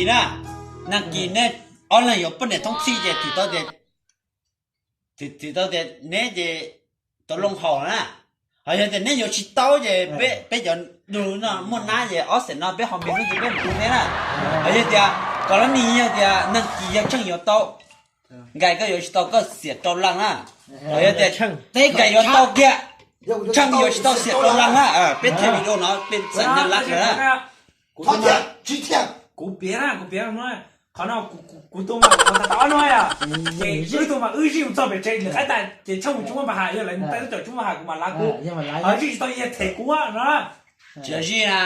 Na, nag kis neb ob leeg yuav poj niam thoob txhij ces twb tau tias, twb tau tias neb ces tau loo haus na. Ho yog tias neb yuav tsis tau ces peb cov du no muaj nab ces ob xees no peb ho npias hnub twg peb mus rub neb na. Ho yog tias kom lab nis yog tias nag kis yog Tsheej yuav tau, Nkais koj yuav tsis tau koj xiam rau Leej na. Ho yog tias Nkais yuav tau kiag, Tsheej yuav tsis tau xiam rau Leej na. Peb thaij video no peb xam nyaj lab na. Kuv piav na, kuv piav no, qhov no kuv tu mas kuv tau ob no yom. Ces wb tu mas wb zij mus txog pem tsev lwm qaib tas ces Tsheej mus tsuj npaj has, yog lawv mus tau tub cov tub npaj has kuv mam lav kuv. Ho zij tsis tau yog them kuv no. Tsis zij na,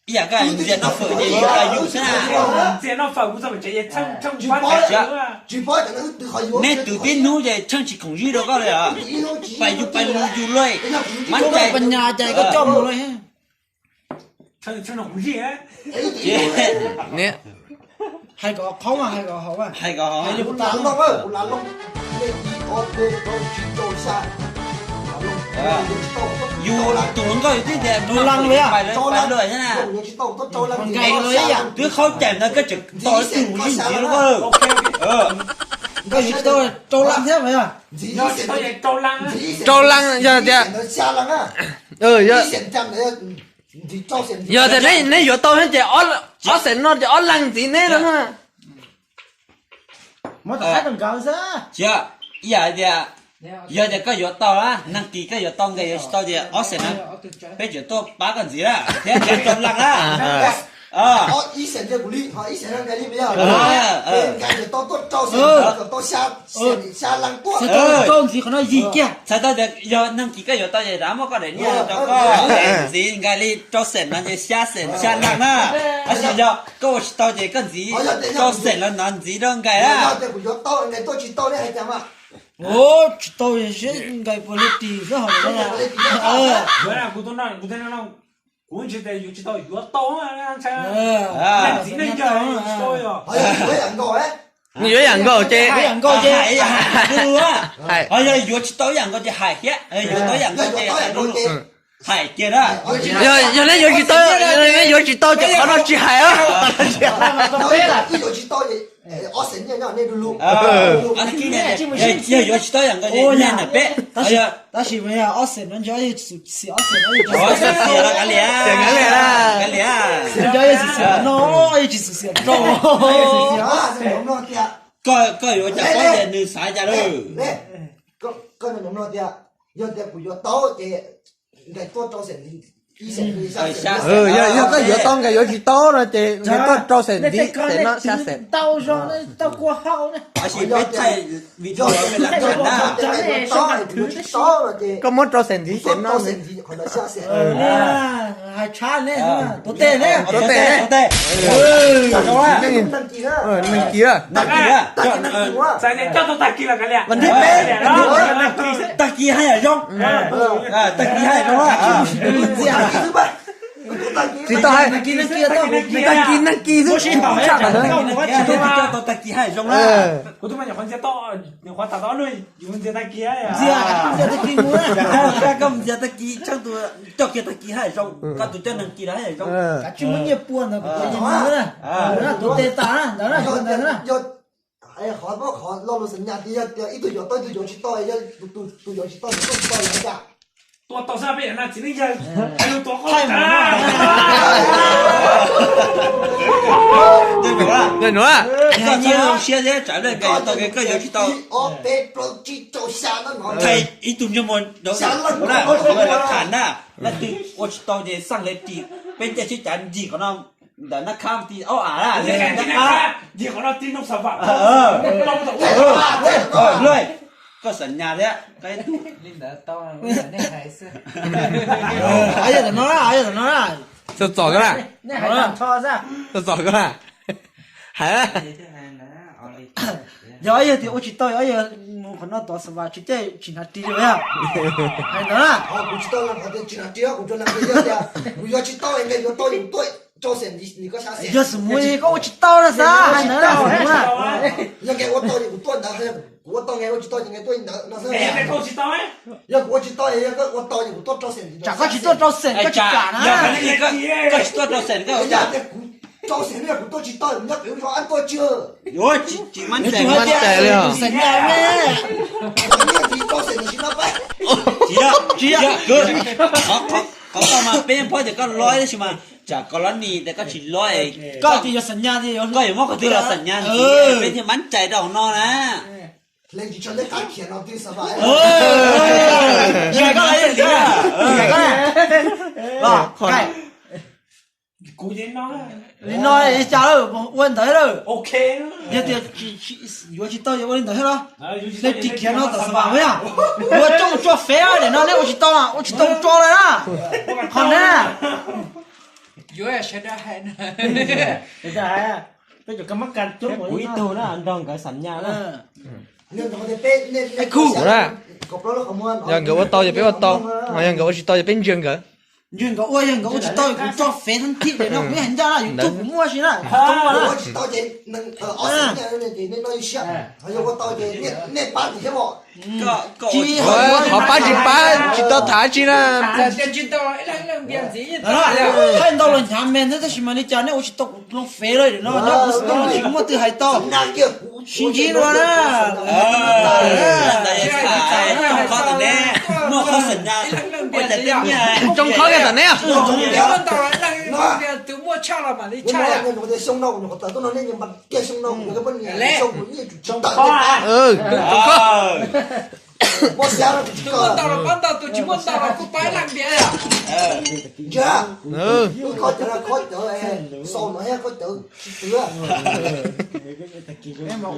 ib yam koj ntxias noj fawm ces yus yus xwb na. Ntxias noj fawm kuv txog pem tsev es Tsheej mus pab. Neb twb tib hnub ces Tsheej tsis khoom zij rau koj li os. Pais yus pais mus yus luj, mab cai pas nyas cais koj coj mus luj. Hais kom qhov mas hais kom haum, hais kom haum. Yus tus hluas nkauj yus twb tias rau Leej li, pais luj xwb na. Nkais los ib yam, twb qhaub cai ntawd koj tseem tos ib tug mus zij ntxiv lawm. Nkais yus tsis tau rau Leej thiab mas yog. Rau Leej yog tias, yog tias neb yuav tau thiab ces ob xees no ces ob leeg ntxiv neb no. Ib yam tias, yog tias koj yuav tau na, nag kis koj yuav tau, Nkais yuav tsis tau ces ob xees no peb tseem tuaj pab koj ntxiv na, thiab rau Leej na. Txhais tau tias yog nag kis koj yuav tau ces rov muab koj daim nyiaj rau koj ntxiv, Nkais li rau xees no ces xya xees xya leej na. Tab sis yog koj ua tsis tau ces koj ntxiv rau xees los no ntxiv rau Nkais na. Tsis tau, Nkais puas li tis xwb hos. Kuv ntsis tias yuav tsis tau yuav tau, ntxiv neej yawg tsis tau yog. Nws yuav yam nkaus ces, ho yog yuav tsis tau yam nkaus ces hais thiab, yuav tau yam nkaus ces hais kiag na. Yog neb yuav tsis tau, neb yuav tsis tau ces qhov no tsis hais. Yog yuav tsis tau yam nkaus ces nyiaj ntawm peb. Tab sis mas yog ob xees no ntshe xim ob xees no yog tsis xim, xim no yog tsis xim no yog tsis xim rau. Koj yuav cas paub tias nws xav cas lawm. Yog tias kuv yuav tau ces Nkais tuaj rau xees ntxiv. Yog koj yuav tau Nkais yuav tsis tau no ces Nkais tuaj rau xees ntxiv xees no xya xees. Koj muab rau xees ntxiv xees no. Hais tshab ne, tuav tes ne. Tuav tes ne. Nag kis, tag kis haj yam zoo. Tag kis haj yam zoo. Tsis tau hais, nag kis nag kis xwb, tshaj tag kis haj yam zoo na. Koj ntxias tag kis, koj ntxias tag kis, Tsheej tus coj kiag tag kis haj yam zoo, koj tus coj nag kis los haj yam zoo. Kav tsij muab nyiaj pua ntawd kuv tuav nyiaj nws na. Tuav tes tas ntawd na, ntawd na. Qhov, qhov lo lus xav nyas tias yog tias ib tug yuav tau ib tug yuav tsis tau, yog tus yuav tsis tau tus tuaj tsis tau li cas. Tua tau xwb peb yog nag txiv neej yawg, hais lus tuav qhov tag. Koj txhob zoo siab thiab, tsam lawv Nkais yuav tau, koj yuav tsis tau. Ob peb plaub tsib rau xya no, thaij ib tug ntsej muag rau tham na, leej twg ua tsis tau ces xaj le ris, peb ncaij tsheb cav ncig qhov no, ntawm nab khab ti ob as na, nab khab ncig qhov no ti noo xav vam. Koj xav nyas thiab. Li ntawd tau, nej hais xwb. Yog tam no, yog tam no, txom koj na, txom koj na. Hais, yog yog tias ua tsis tau, yog mus qhov no tod xav vam tsis caij tsis hnav ris li yog. Hais ntawd na. Kuv tsis tau, kuv tsis hnav ris, kuv tsuas hnav ris, yog tias kuv yuav tsis tau, Nkais yuav tau, kuv tuaj rau xees ntxiv koj xya xees. Yog xav mus koj ua tsis tau na xav hais ntawd na. Yog Nkais ua tau ces kuv tuaj ntawd, kuv ua tau, Nkais ua tsis tau ces Nkais tuaj ntawd no xwb. Yog kuv ua tsis tau, yog koj ua tau ces kuv tuaj rau xees ntxiv. Tsam koj tsis tuaj rau xees koj tsis kam na. Koj tsis tuaj rau xees koj ua cas? Tau xeem ne, kuv tuaj tsis tau, nyob pem lub zos ab tuaj tsis. Tsis mab cai li os. Tsis tau xeem tam sim no pab. Tsis yog, tsis yog, qhov qhov qhov mas peb nyob phob ces koj lob tab sis mas tsam koj lob nis tas koj tsis lob, koj tias yuav xam nyas tias koj yuav muab qhov twg los xam nyas ntxiv, peb thiaj mab cai rau hauv no na. Hle tsis tso neb qab khiav no twb xav vam. Koj li no cas lawm, ua ntawd lawm. Yog tias yuav tsis tau yuav ua li ntawd thiab los? Neb ris kiag no tom xav vam yog ua coj mus tso fev daim no, neb ua tsis tau, ua tsis tau tso lawm na. Qhov na. Kuv ib tug na nrog nkawd xam nyas na. Yog nkawd ua tau ces peb ua tau, ho yog nkawd ua tsis tau ces peb ntsia nkawd. Ntsia nkawd ua, yog nkawd ua tsis tau kuv tso fev thab thib daim no kuv yeej hais ncaj na, YouTube kuv muaj si na. Tsis tau ces nej pab tim thiab os. Tsis, qhov pab tsis pab tsis tau tham tsi na. Thaij ntau los hnyav me ntag tab sis mas li cas nej ua tsis tau kuv loo fev lawm no, nyob kuv tsis muaj twg hais tau. Sib ntsib dua na. Muaj qhov xam nyas, tsoo qhov kiag tom neb. Tus muaj ntau los pab ntau, tus tsis muaj ntau los kuj pab ib leeg npias. Ntsia, koj cov, koj cov xau no thiab koj cov tsis txwv.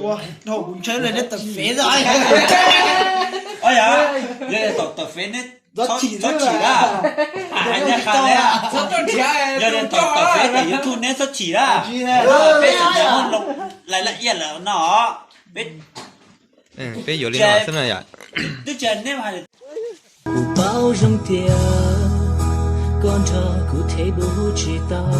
Ua dhau kuv ntshe neb tawm fev xwb. Tawm fev neb txhob chim na. Hais ncaj qha li, yog tawm fev ces YouTube neb txhob chim na. Peb tsis muaj lais laj iaj lawm no. Peb yuav li no xwb na yom. Twb tsis neb. Kuv paub zoo tias koj nrog kuv them pub tsis tau,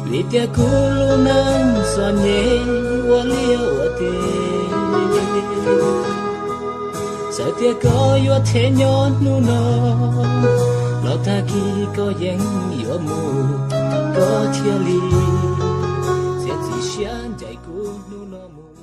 vim tias kuv lub neej txom nyem ua liaj ua teb. Txawm tias koj yuav them nyob hnub no, los tag kis koj yeej yuav mus, koj thiaj li txiav txim siab ncaim kuv hnub no mus.